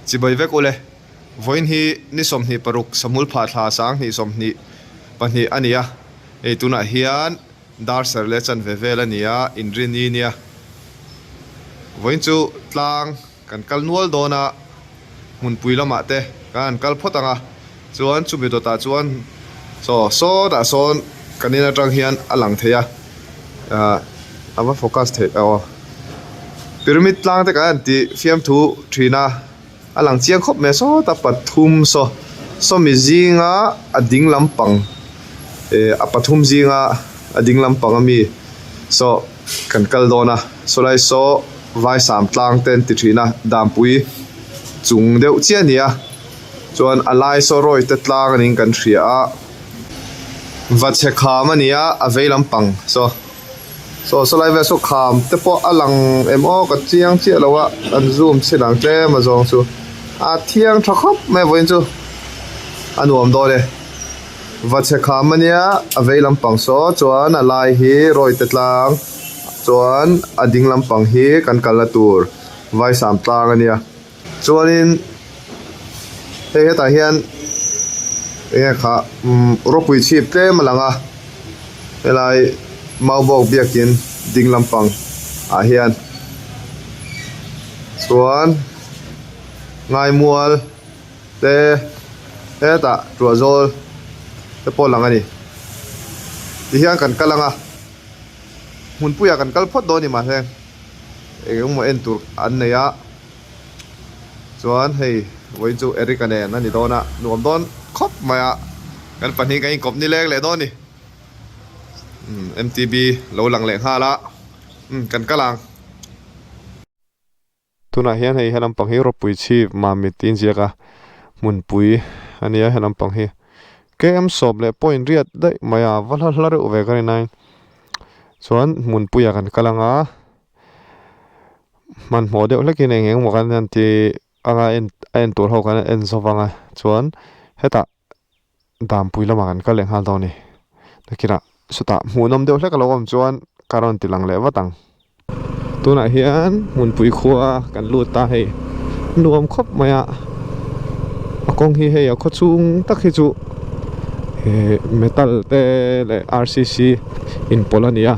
Chibai vek ule. Vawiin hi ni 26 Sahmul phah thla 2022 a ni a, hei tunah hian dar ser leh chanve vel a ni a, inrini nia. Vawiin chu tlang kan kal nual dawn a, hmunpui lamah te kan han kal phawt ang a, chuan chumi dawtah chuan saw sawtah sawn kan in atang hian a lang thei a, ah a va focus theih aw pyramid tlang te kan han tih fiamthu thin a. A lang chiang khawp mai a sawta pathum saw sawmi zinga a ding lampang eh a pathum zinga a ding lampang ami saw kan kal dawn a sawlai saw vaisam tlang te an ti thin a dampui chung deuh chiah a ni a chuan a lai saw rawi te tlang a niin kan hria a va chhe kham a ni a a vei lampang saw. Saw saw lai vel saw kham te pawh a lang em aw ka chiang chiah lo a an zoom chhin ang tlem a zawng chu a thiang tha khawp mai a vawiin chu a nuam dawn e va chhe kham ania a vei lampang saw chuan a lai hi rawi te tlang chuan a ding lampang hi kan kalna tur vaisam tlang ania. Chuanin hei hetah hian enge kha umm rawpui chhip tlem a lang a helai maubawk biakin ding lampang ah hian chuan ngaimual te hetah tuahzawl te pawh a lang a ni tihian kan kal ang a hmunpuiah kan kal phawt dawn a ni mahse. Eng emaw en tur an nei a chuan hei vawiin chu Eric-a nen a ni dawn a nuam dawn khawp mai a kan pahnih kan inkawp ni leng leh dawn a ni umm M_T_B lo lang leh nghal a umm kan kal ang. Tunah hian hei he lampang hi rawpui chhip mamit tih a inziak a hmunpui a nia he lampang hi K_M sawm leh point riat daih mai a va hla hla reuh ve ka rin aiin. Chuan hmunpuiah kan kal ang a, hmanhmawh deuh hlekin eng eng emaw kan han ti anga en a en tur ho kan en zawk ang a chuan hetah dampui lamah kan kal leh nghal dawn a ni nakinah chutah hmuhnawm deuh hlek a lo awm chuan ka rawn ti lang leh vat ang. Tunah hian hmunpui khua kan lut ta hei nuam khawp mai a a kawng hi hei a khaw chhung tak hi chu eh metal te leh R C C inpawlh a ni a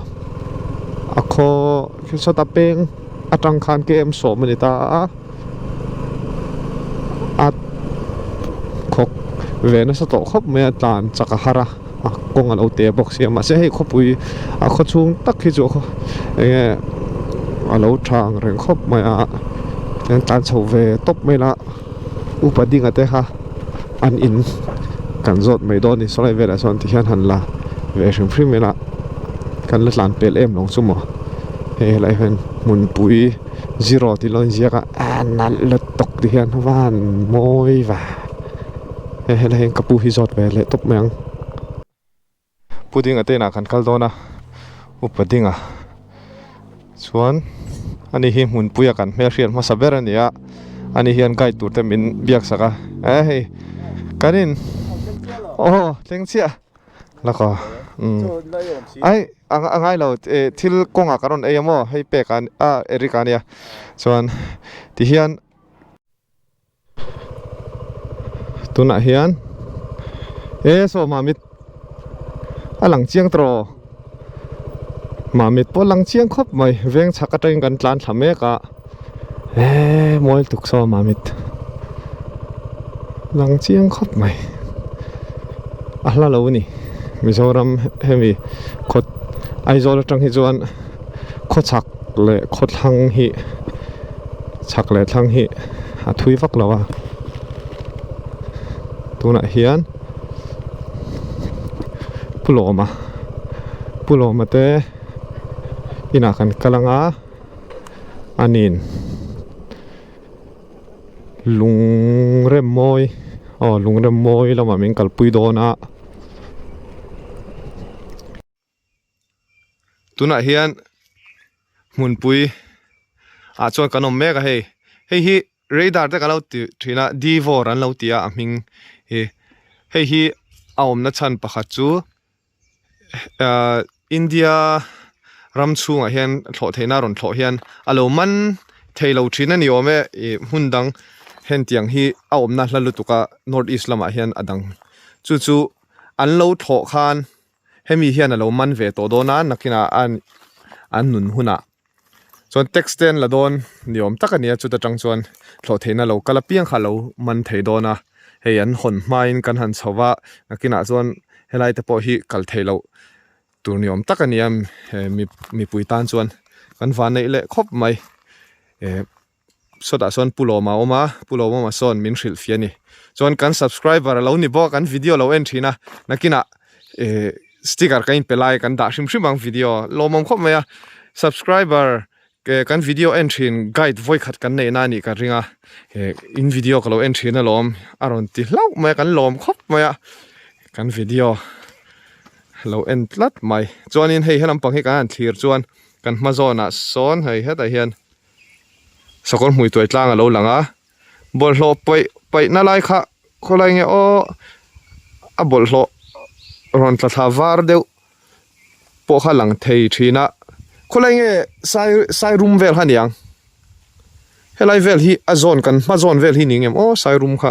a khaw sawta peng atang khan K M sawm a ni ta a a khawk ve nasa tawh khawp mai a tlan chak a har a. a kawng a lo te bawk sia mahse hei khawpui a khaw chhung tak hi chu eng nge a lo tha ang reng khawp mai a an tlan chho ve tawp mai la upa dinga te kha an in kan zawt mai dawn a ni sawlai velah sawn ti hian han la ve hrim hrim ila kan la tlan pel em lo chu maw hei helai hian hmunpui zero tih lo inziak a a nalh lutuk ti hian van mawi va. Hei helai hian ka pu hi zawt ve leh tawp mai ang. Pu Dinga te inah kan kal dawn a, Upa Dinga chuan ani hi hmunpuia kan hmelhriat hmasa ber a ni a, ani hian guide tur te min biak sak a, e hei kan in aw thleng chiah laka umm ai a ngai lo thil kawngah ka rawn ei a maw hei pek a Eric-a ania chuan tihian. Tunah hian e saw mamit a lang chiang tawh mamit pawh a lang chiang khawp mai veng chhak atangin kan tlan thla mek a e mawi tuk saw mamit lang chiang khawp mai a hla lo a ni Mizoram hemi khaw Aizawl atang hi chuan khawchhak leh khawthlang hi chhak leh thlang hi a thui vak lo a tunah hian Pu Lawma Pu Lawma te inah kan kal ang a ani'n lung rem mawi aw lung rem mawi lamah min kalpui dawn a. Tunah hian hmunpui ah chuan kan awm mek a hei hei hi radar te kan lo ti thin a devor an lo ti a a hming hi hei hi a awmna chhan pakhat chu ahh India ram chhungah hian thlawh theihna a rawn thlawh hian a lo man thei lo thin a ni awm e ih hmun dang. Hentiang hi a awmna hla lutuk a North East lamah hian a dang. Chu chu an lo thlawh khan hemi hian a lo man ve tawh dawn a, nakinah an an nun hunah chuan tax te an la dawn ni awm tak a ni a, chuta tang chuan thlawh theihna lo kal apiang kha a lo man thei dawn a, hei an hawn hmain kan han chho va, nakinah chuan helai te pawh hi kal theih loh tur ni awm tak a ni a, mipui tan chuan kan vanneih leh khawp mai. Sawtah sawn Pu Lawma a awm a, Pu Lawmawma sawn min hrilh fih a ni. Chuan kan subscriber a lo ni bawk, kan video lo en thin a, nakinah eh sticker ka inpe lai kan dah hrim hrim ang video lawmawm khawp mai a. Subscriber eh kan video en thin guide vawikhat kan neih na a nih ka ring a, eh in video ka lo en thin alawm a rawn ti hlauh mai a, kan lawm khawp mai a, kan video lo en tlat mai. Chuanin hei helam pang hi kan han thlir chuan kan hma zawnah sawn hei hetah hian Sakawr hmui tuai tlang a lo lang a, bawlhhlawh paih paihna lai kha khawlai nge aw a bawlhhlawh rawn tla thla var deuh pawh kha lang thei thin a, khawlai nge sai sai rum vel kha a ni ang, helai vel hi a zawn kan hma zawn vel hi ni ngem aw sai rum kha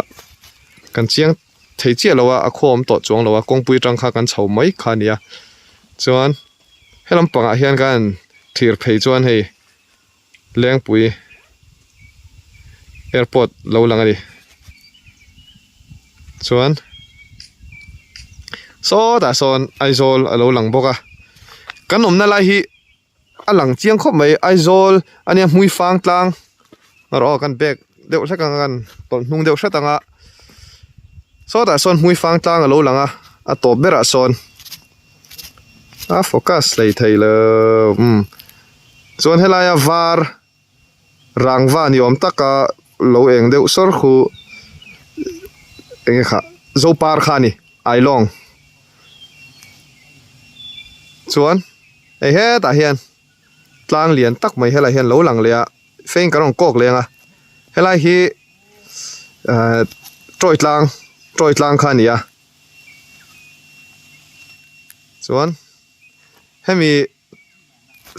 kan chiang thei chiah lo a, a khaw awm tawh chuang lo a, kawngpui atang kha kan chho mai kha a ni a, chuan helam pangah hian kan thlir phei chuan hei. Lengpui airport lo lang a ni. Chuan sawtah sawn Aizawl a lo lang bawk a. Kan awmna lai hi a lang chiang khawp mai Aizawl a nia Hmuifang tlang erawh kan bag deuh hlek ang a kan tawlh hnung deuh hret ang a. Sawtah sawn Hmuifang tlang a lo lang a, a tawp berah sawn a focus hlei thei lo umm. Chuan helaia var rangva ni awm taka lo eng deuh sawr khu eng nge kha zopar kha a ni ailawng chuan hei hetah hian tlang lian tak mai helai hian lo lang leh a feng kan rawn kawk leng a helai hi ahh tawi tlang tawi tlang kha a ni a chuan hemi.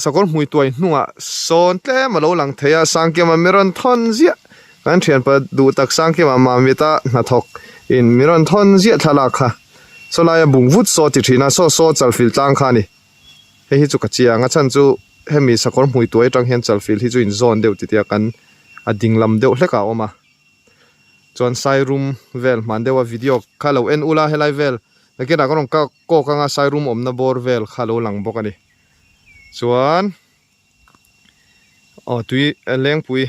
Sakawr hmui tuai hnungah sawn tlem a lo lang thei a, Sangkima mi rawn thawn ziah kan thianpa duh tak Sangkima Mamita hnathawk in mi rawn thawn ziah thlalak kha saw laia bung vut saw ti thin a, saw saw chalfil tlang kha a ni. Hei hi chu ka chiang a chhan chu hemi sakawr hmui tuai atang hian chalfil hi chu in zawn deuh titiah kan a dinglam deuh hlek ah a awm a. Chuan Sairum vel hman deuha video kha lo en ula helai vel nakinah ka rawn kawk anga Sairum awmna bawr vel kha lo lang bawk a ni. Chuan aw tui lengpui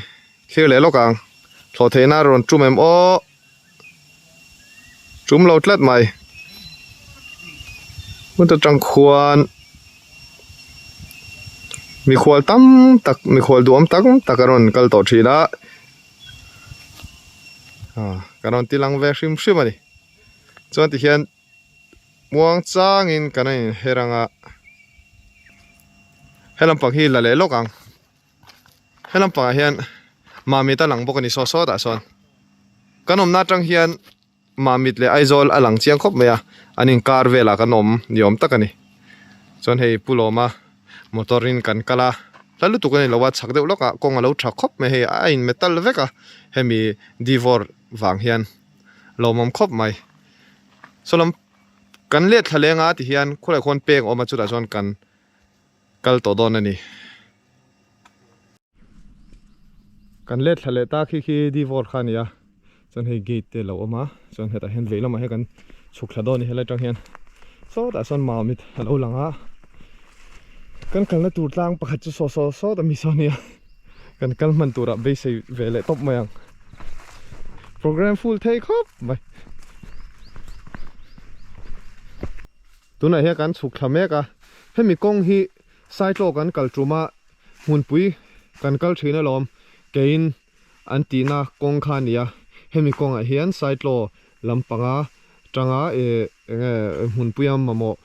thlir leh lawk ang thlawh theihna a rawn tum em aw tum lo tlat mai. Hmun atang khuan mikhual tam tak mikhual duhawm tam tak a rawn kal tawh thin a. Kan rawn ti lang ve hrim hrim a ni chuan ti hian muang changin kan rawn inher ang a he lampang hi la leh lawk ang he lampangah hian mamit a lang bawk a ni saw sawtah sawn kan awmna atang hian. Mamit leh Aizawl a lang chiang khawp mai a, an inkar velah kan awm ni awm tak a ni. Chuan hei Pu Lawma motor in kan kal a, hla lutuk a ni lo a, chhak deuh lawkah kawng a lo tha khawp mai hei a in metal vek a, hemi divor vang hian lawmawm khawp mai. Saw lam kan let thla leng a ti hian khawlai khuan peng a awm a chutah chuan kan kal tawh dawn a ni. Kan let thla leh ta khi khi divor kha a ni a chuan hei gate te a lo awm a chuan hetah hian vei lamah hian kan chhuk thla dawn a ni helai atang hian sawtah sawn mamit a lo lang a kan kalna tur tlang pakhat chu saw saw sawt a mi saw a nia kan kal hman turah beisei ve leh tawp mai ang program full thei khawp mai. Tunah hian kan chhuk thla mek a hemi kawng hi Saitlaw kan kal tum a hmunpui kan kal thin alawm keiin an tihna kawng kha a ni a hemi kawngah hian Saitlaw lampanga tanga ih enge hmunpuia mamawh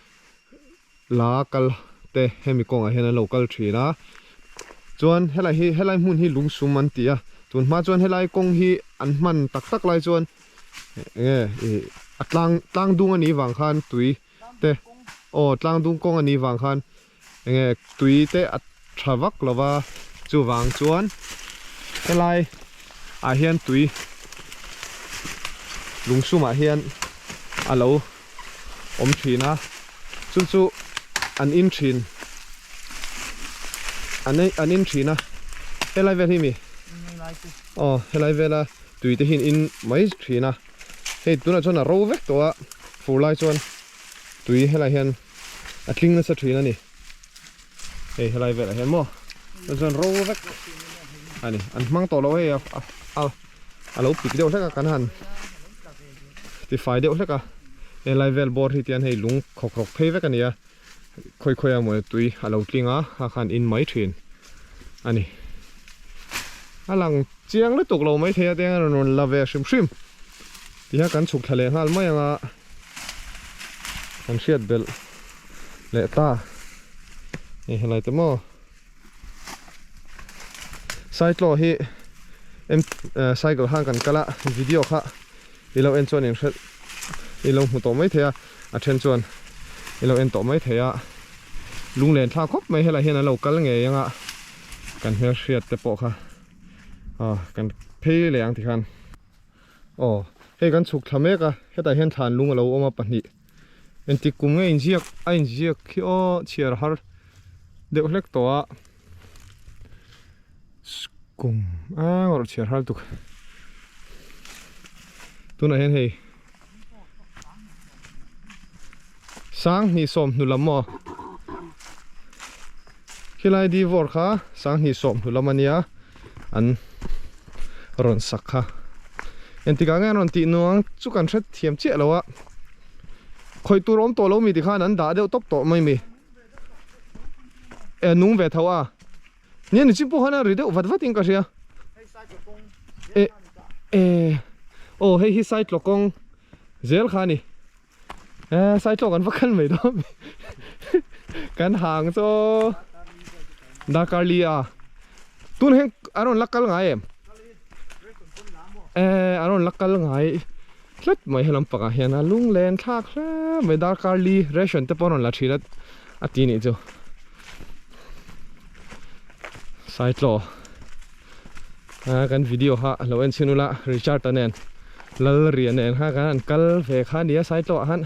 la kal te hemi kawngah hian an lo kal thin a chuan helai hi helai hmun hi lungsum an ti a tun hma chuan helai kawng hi an hman tak tak lai chuan enge ih a tlang tlang dung a nih vang khan tui te aw tlang dung kawng a nih vang khan enge tui te a tha vak lo va chuvang chuan helai ah hian tui. lungsumah hian a lo awm thin a chu chu an in thin an an in thin a helai vel hi mi aw helai vela tui te hi an in mai thin a hei tunah chuan a ro vek tawh a fur lai chuan tui helai hian a tling nasa thin a ni. Hei helai velah hian maw chuan chuan ro vek a ni an hmang tawh lo hei a a a lo pik deuh hlek a kan han tifai deuh hlek a helai vel bawr hi tian hei lung khawk rawk phei vek a ni a khawi khawi a mawni tui a lo tling a kha khan in mai thin a ni a lang chiang lutuk lo maithei a tiang a rawn la ve hrim hrim tihian kan chhuk thla leh nghal mai ang a kan hriat belh. leh ta hei helai te maw cyclo hi em cycle khan kan kal a video kha i lo en chuan in hre i lo hmu tawh mai thei a a then chuan i lo en tawh mai thei a lunglen thlak khawp mai helai hian an lo kal ngei anga kan hmelhriat te pawh kha aw kan phei leh ang tikhan. Aw hei kan chhuk thla mek a hetah hian thlan lung a lo awm a pahnih engtik kum nge inziak a inziak khi aw chhiar har deuh hlek tawh a kum eng erawh chhiar har tuk tunah hian hei Sanghnih sawmhnu lam maw khilai divor kha sanghnih sawmhnu lam ania an rawn sak kha engtikah nge an rawn tih nuang chu kan hre thiam chiah lo a khawih tur awm tawh lo mi tikhan an dah deuh tawp tawh mai mi e nung ve tho a nia ni chin pawh khan a ri deuh vat vat in ka hria e e aw hei hi saitlawk kawng zel kha a ni. Eh, saitlawk an va kal mai dawn mi. Kan hang chaw. Dakar li a. Tun heng a rawn la kal ngai em? Eh, a rawn la kal ngai tlat mai helam pakah hian a lunglen thlak hle mai darkar li ration te pawh a rawn la thin a a ti nih chu. Saitlaw. Ah, kan video kha lo en chhin ula Richard a nen Lalrian nen kha kan han kal ve kha nia Saitlaw ah khan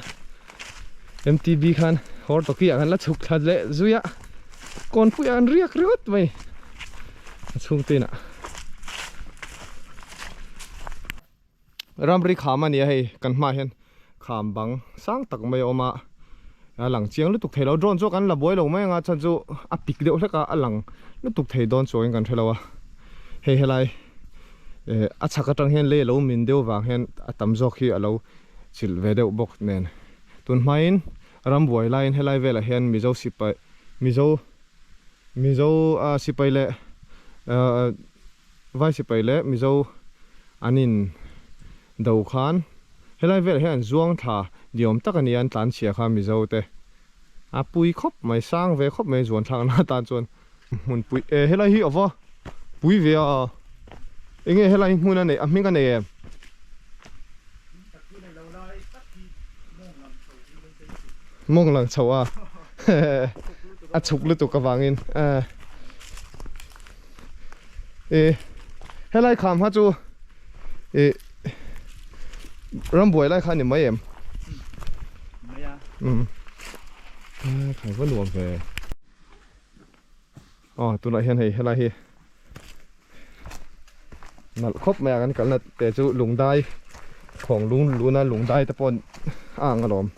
M_T_B khan Hortoki ah khan la chhuk thla leh zui a Kawnpui ah an riak ringawt mai a chhungte inah. Ramri kham a ni a hei kan hmaah hian kham bang sang tak mai a awm a a lang chiang lutuk thei lo drone chu kan la buai lo mai anga chhan chu a pik deuh hlek a a lang lutuk thei dawn chuangin kan hre lo a hei helai eh a chhak atang hian lei a lo min deuh vang hian a tam zawk hi a lo chilh ve deuh bawk nen tun hmain rambuai laiin helai velah hian mizo sipai mizo mizo ah sipai leh ah. Vai sipai leh Mizo an in do khan helai velah hian an zuang thla diawm tak a ni a, an tlan chhia kha Mizo te a pui khawp mai, sang ve khawp mai zuan thlakna atan chuan hmun pui e helai hi ava pui ve a, enge helai hi hmun a neih a hming a nei em? Mawng lang chho a a chhuk lutuk avangin eh. E helai kham kha chu e rambuai lai kha ni mai em mai a um khai va nuam ve aw tunah hian hei helai hi nalh khawp mai a kan kalna te chu lungdai khawng lung luna lungdai te pawh a ang alawm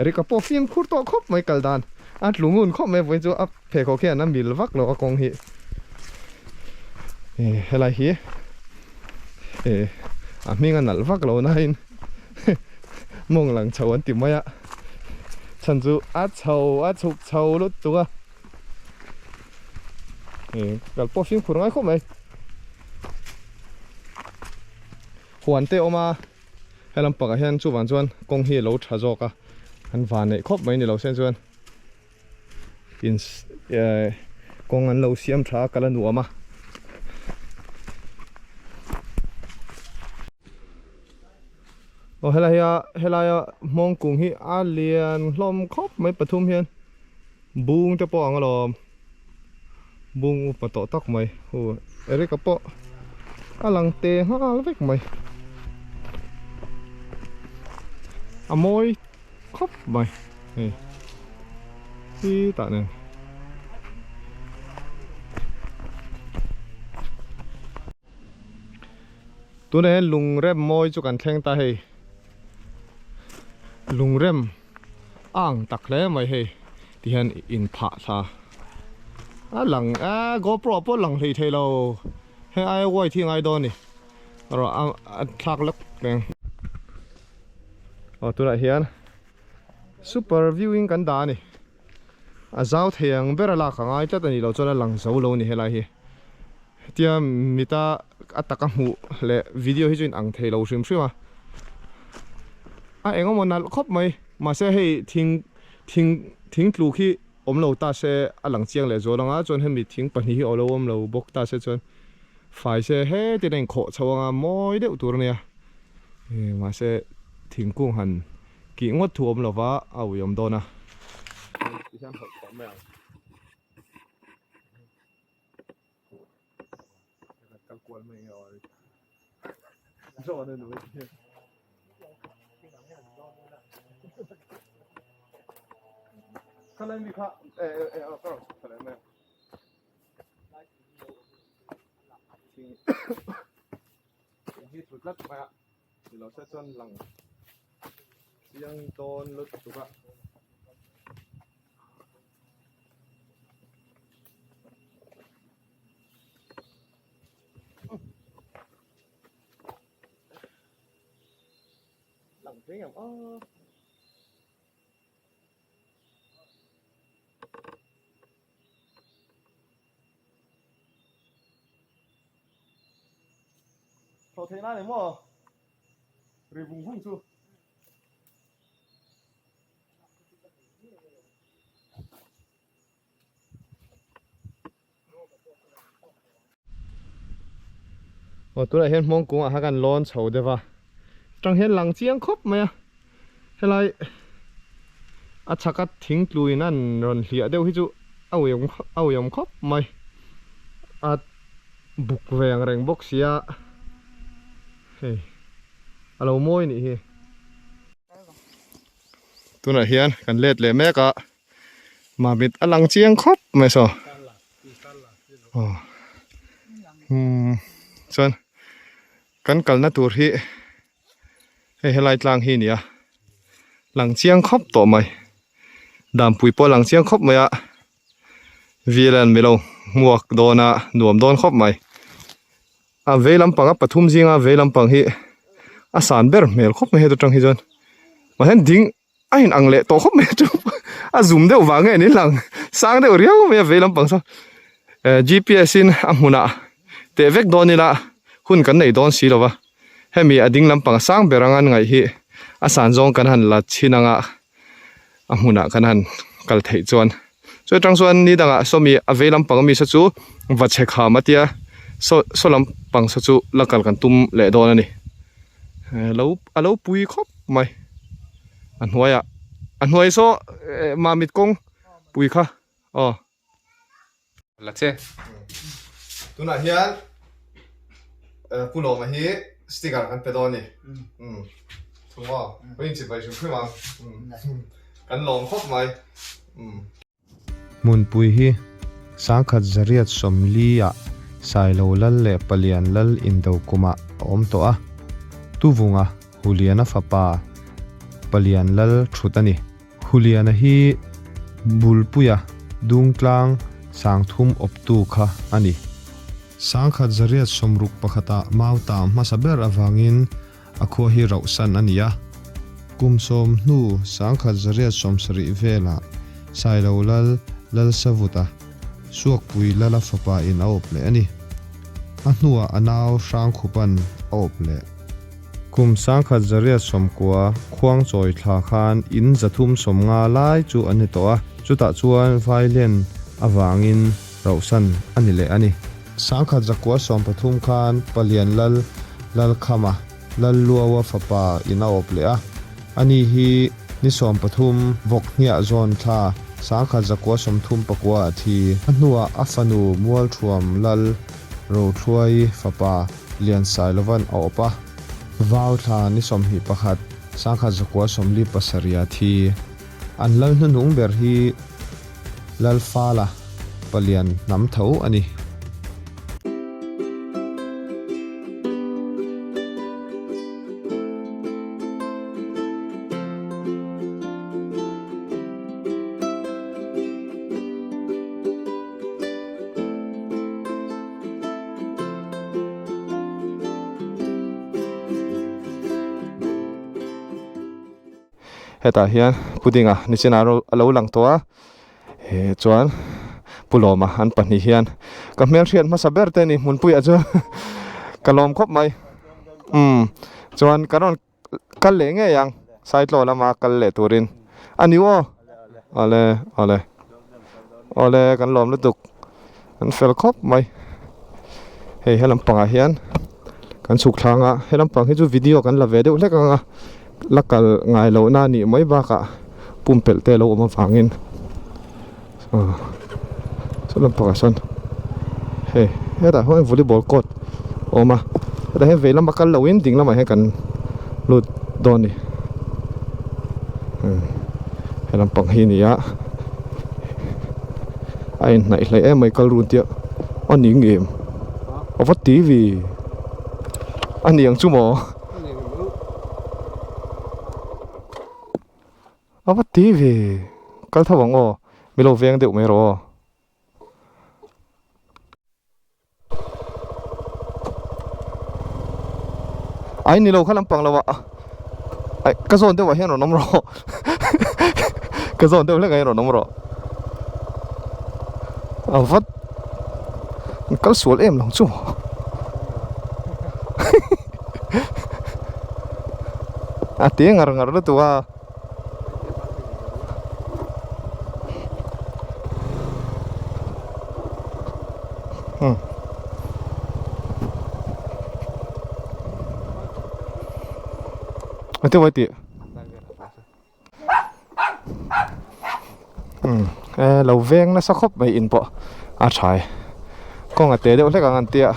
Erika pawh fimkhur tawh khawp mai kal dan a tlu ngun khawp mai vawiin chu a pheikhawk hian a mil vak lo a kawng hi eh helai hi eh a hming a nalh vak lo nain mawng lang chho an ti mai a chhan chu a chho a chhuk chho lutuk a. Kal pawh fimkhur ngai khawp mai huan te a awm a helam pakah hian chuvang chuan kawng hi a lo tha zawk a an van neih khawp mai ni lo sen chuan in eh kawng an lo siam tha a kal a nuam a. Aw helai hi a helaia hmawng kung hi a lian hlawm khawp mai pathum hian. Bung te pawh ang alawm bung upa tawh tak mai hu Eric-a pawh a lang te nghal vek mai. A mawi khawp mai hei hi tah nen. Tunah hian lungrem mawi chu kan thleng ta hei lungrem a ang tak hle mai hei ti hian in phah thla a lang a GoPro ah pawh lang hlei thei lo heng aia wide hi a ngai dawn a ni erawh a thlak lek reng. Aw tunah hian super viewing kan dah a ni a zau thei ang ber a lak a ngai tlat a nih loh chuan a lang zo lo a ni helai hi hetia mita a taka hmuh leh video hi chu in ang thei lo hrim hrim a a eng emaw nalh khawp mai mahse hei thing thing thing tlu khi awm lo ta se a lang chiang leh zual ang a chuan hemi thing pahnih hi alo awm lo bawk ta se chuan fai se hetin a inkhawh chho ang a mawi deuh tur a nia. Mahse thingkung han kih ngawt thu awm lova a ui awm dawn a. Thing hi tlu tlat mai a, ni lo se chuan lang chiang dawn lutuk a. Lang thei ngam aw. Thlawh theih nan emaw ri vung vung chu. Aw tunah hian hmawng kungah khan kan lawn chho deuh a tang hian lang chiang khawp mai a helai a chhaka thing tluin an rawn hliah deuh hi chu a uiawm a uiawm khawp mai a buk ve ang reng bawk sia hei a lo mawi nih hi. Tunah hian kan let leh mek a Mamit a lang chiang khawp mai saw aw umm chuan kan kalna tur hi hei helai tlang hi a ni a lang chiang khawp tawh mai danpui pawh a lang chiang khawp mai a vilan milo hmuak dawn a nuam dawn khawp mai a vei lampang a pathum zinga vei lampang hi a san ber hmel khawp mai heta tang hi chuan mahse ding a in ang leh tawh khawp mai chu a zum deuh vang nge ni lang sang deuh riau mai a vei lampang saw eh G_P_S in a hmunah teh vek dawn ila hun kan nei dawn si lova hemi a ding lampang a sang ber anga an ngaih hi a san zawng kan han la chhin anga a hmunah kan han kal theih chuan chu atang chuan ni dangah sawmi a vei lampang ami saw chu va chhe kham a tia saw saw lampang saw chu la kal kan tum leh dawn a ni lo a lo pui khawp mai. A hnuaiah a hnuai saw eh mamit kawng pui kha aw. La che. Tunah hian Pu Lawma hi sticker kan pe dawn a ni. Thung aw. Ka inchip hrim hrim ang. Kan lawm khawp mai. Hmunpui hi sangkhat zariat sawmli-ah Sailo Lal leh Palian Lal indo kumah a awm tawh a, Tuvunga Huliana fapa Palian Lal thut a ni. Huliana hi Bulpuia Dungtlang Sangthum awptu kha a ni. Sangkhat zariat sawmruk pakhatah Mauta hmasa ber avangin A khua hi rauhsan a ni a. Kum sawm hnu sangkhat zariat sawmsarih velah Sailo Lal Lalsavuta Suakpui Lala fapa in a awp leh a ni. A hnuah a nau Hrangkhupan a awp leh. Kum sangkhat zariat sawmkua khuangchawi thla khan in zathum sawmnga lai chu an ni tawh a, chutah chuan violin avangin rauhsan a ni leh a ni. Sangkhat zakua 13 khan Palian Lal Lalkhama Lalluaua fapa in a awp leh a, ani hi ni 13 vawk hniah zawn thla sangkhat zakua 34 a thi. A hnuah a fanu Mualthuam Lal Rothluai fapa Liansailovan a awp a, vau thla ni 21. Sangkhat zakua 47 a thi. An lal hnuhnung ber hi Lalfala palian hnam tho a ni. Hetah hian pudding a nichin ah a lo lang tawh a eh chuan Pu Lawma an pahnih hian ka hmelhriat hmasa ber te a ni hmunpuiah chuan ka lawm khawp mai umm chuan ka rawn kal leh ngei ang Saitlaw lama kal leh turin a ni aw awle awle awle kan lawm lutuk an fel khawp mai hei he lampangah hian kan chhuk thlang a he lampang hi chu video kan la ve deuh hlek ang a la kal ngai loh na nih mai bakah pumpelh te a lo awm avangin Aw saw lampangah sawn hei hetah hian volleyball court a awm a hetah hian vei lama kal loin ding lamah hian kan lut dawn a ni umm he lampang hi a ni a a inhnaih hleih em mai kal run tia a ni ngem a va ti vi a ni ang chu maw. A va ti ve, kal tho ang aw, mi lo veng deuh mai rawh aw. Ai ni lo kha lampang lo ah, ai ka zawn deuh ah hian rawn awm rawh, ka zawn deuh hlek ah hian rawn awm rawh. A va kal sual em lo chu. A te ngar ngar lutuk a. Hmm. Ate vai ti. Hmm. Eh lo veng nasa khawp mai in pawh a tha e. Kawng a te deuh hlek ang an tia.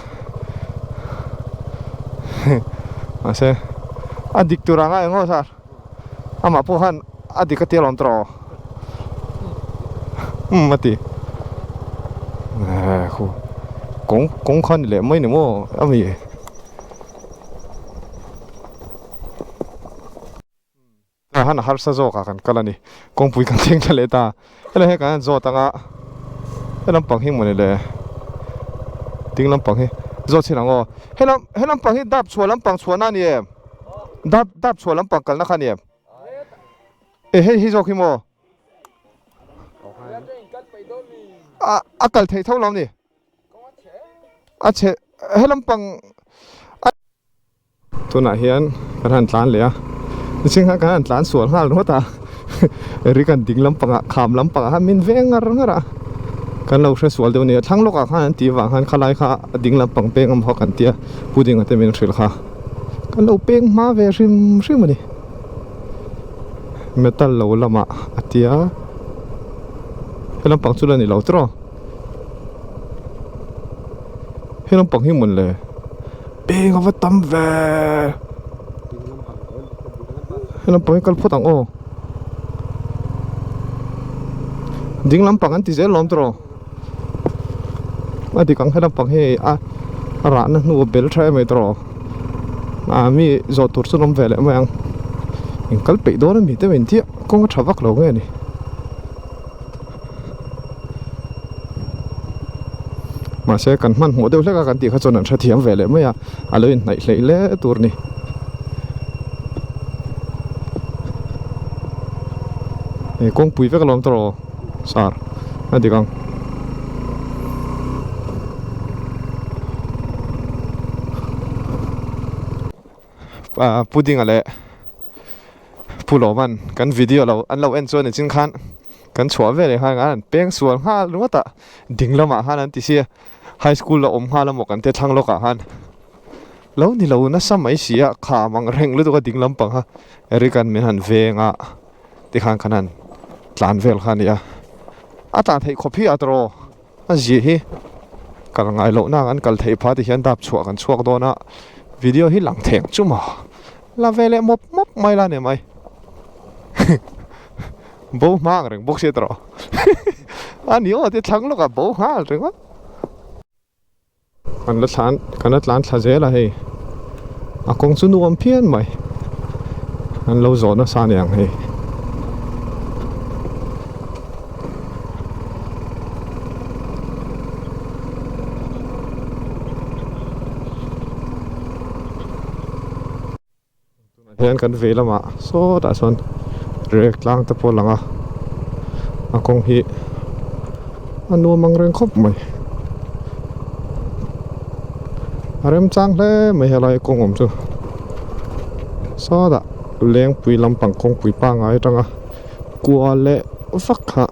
Mahse a dik tur anga eng aw sir. Amah pawh khan a dik a tia lawm tawh aw. Umm a ti. Eh khu kawng kawng kha ni leh mai ni maw a mi. Tah hian a harsa zawk ah kan kal a ni kawngpui kan thleng thla leh ta helai hian kan han zawt ang a he lampang hi mawni le ding lampang hi zawt chhin ang aw helam he lampang hi dap chhuah lampang chhuahna a ni em dap dap chhuah lampang kalna kha a ni em e hei hi zawk hi maw a a kal theih tho lo a ni a chhe he lampang a. Tunah hian kan han tlan leh a, mihring khan kan han tlan sual nghal ringawt a, Eric an ding lampangah kham lampangah khan min veng ngar ngar a, kan lo hre sual deuh a ni a, thlang lawkah khan an tih vang khan khalai kha a ding lampang peng awm hawk an tia pudding a te min hrilh kha kan lo peng hma ve hrim hrim a ni, metal lo lamah a tia he lampang chu la ni lo tawh. He lampang hi mawn le peng a va tam ve he lampang hi kal phawt ang aw ding lampang an ti zel lawm tawh a dik ang he lampang hi a rahna hnu a bel tha em mai tawh ah mi zawh tur chu an awm ve leh mai ang inkal peih dawn ami te min tih kawng a tha vak lo nge ni. Mahse kan hmanhmawh deuh hlek a kan tih kha chuan an hrethiam ve leh mai a, a lo inhnaih hleih hle tur a ni. He kawngpui vek alawm tawh sar a dik ang. Ah pudding a leh Pu Lawman kan video lo an lo en chuan nichin khan kan chhuah veleh khan an peng sual nghal ringawt a ding lamah khan an ti sia high school a awm nghal emaw kan ti thlang lawkah khan lo ni lo nasa mai si a kham ang reng lutuk a ding lampang kha Eric an min han veng a tikhan khan han tlan vel kha a ni a a tlan theih khawp hi a tawh a zia hi kal ngai loh na an kal theih phah ti hian dap chhuah kan chhuak dawn a video hi lang theng chu maw la ve leh mawp mawp. mai la ni mai bo hma ang reng bawk sia tawh a ni aw te thlang lawkah bo nghal ringawt. Kan la thlan kan la tlan thla zel a hei a kawng chu nuam phian mai an lo zawh nasa a ni ang hei. Tunah hian kan vei lamah sawtah sawn rek tlang te pawh a lang a a kawng hi a nuam ang reng khawp mai a remchang hle mai helai kawng awm chu sawtah lengpui lampang kawngpui pangngai atanga kual leh vak kha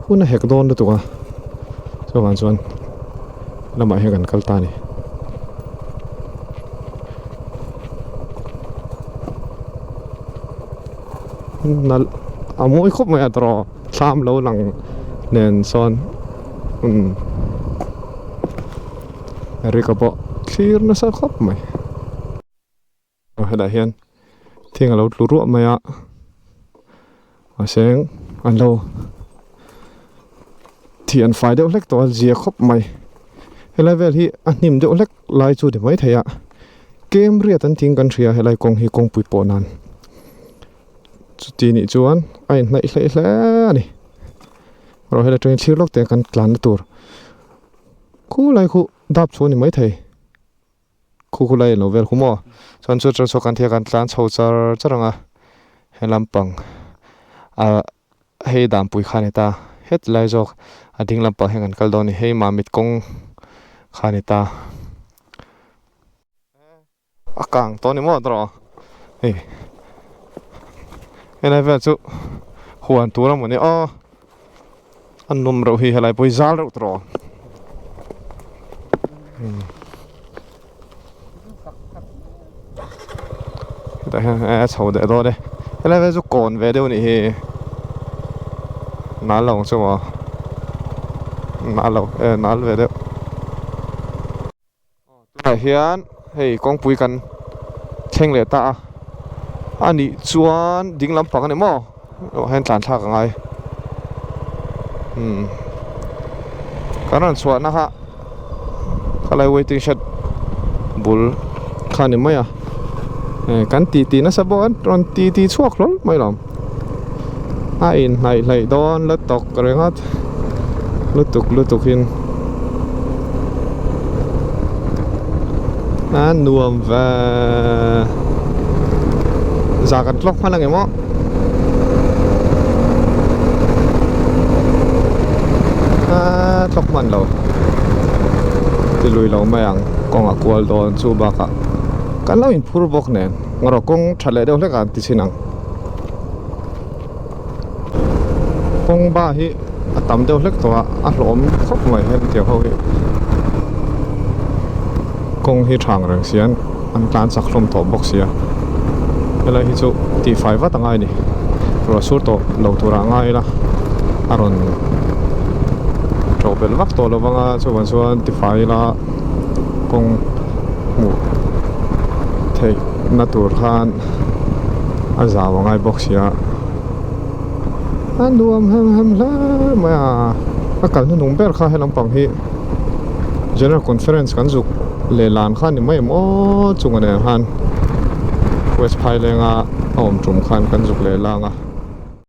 hun a hek dawn lutuk a chuvang chuan lamah hian kan kal ta a ni. Nalh a mawi khawp mai a tawrh thlam lo lang nen sawn umm Rika pawh thlir nasa khawp mai. Helaiah hian thing a lo tlu ruah mai a mahse an lo thian fai deuh hlek tawh a zia khawp mai helai vel hi a hnim deuh hlek lai chu ni mai thei a kem riat an thing kan hria helai kawng hi kawngpui pawh nan chuti nih chuan a inhnaih hleih hle a ni erawh helai atangin thlir lawk te kan tlanna tur khulai khu dap chhuah a ni maithei. Khu khu lai alo vel khu maw chuan chu atang chuan kan thil kan tlan chho char char ang a he lampang ah hei danpui kha a ni ta heti lai zawk a ding lampang hian kan kal dawn a ni hei mamit kawng kha a ni ta a kang tawh a ni maw tawh hei helai vel chu huan tur a mawni aw. A nawm reuh hi helai pawh hi zal reuh tawh hetah hian a chho leh dawn e helai vel chu kawn ve deuh a nih hi nal lo ang chu maw nal lo e nal ve deuh tunah hian hei kawngpui kan thleng leh ta a a nih chuan ding lampang a ni maw ah hian tlan thlak a ngai umm kan rawn chhuah na kha khalai waiting shed bul kha a ni mai a kan ti ti nasa bawk a rawn ti ti chhuak hlawl mai lo a inhnaih hleih dawn la tawk ringawt lutuk lutuk in a nuam ve za kan tlawk hman ang em aw a tlawk hman lo ti lui lo mai ang kawng a kual dawn chu bakah kan lo inphur bawk nen ngarawh kawng tha leh deuh hlek ah an ti chhin ang. Kawng ba hi a tam deuh hlek tawh a a hlawm khawp mai hetiang ho hi kawng hi thang reng si an an tlan chak hlawm tawh bawk sia helai hi chu tihfai vat a ngai a ni ruah sur tawh lo turah a ngai ila a rawn ṭo belh vak tawh lo vang a chuvang chuan tifai ila kawng hmuh theih na tur khan. A zau a ngai bawk sia a nuam hem hem hle mai a a kal hnuhnung ber kha he lampang hi general conference kan zuk leh lan kha a ni mai em aw chunga nen khan west phailenga a awm tum khan kan zuk leh lang a.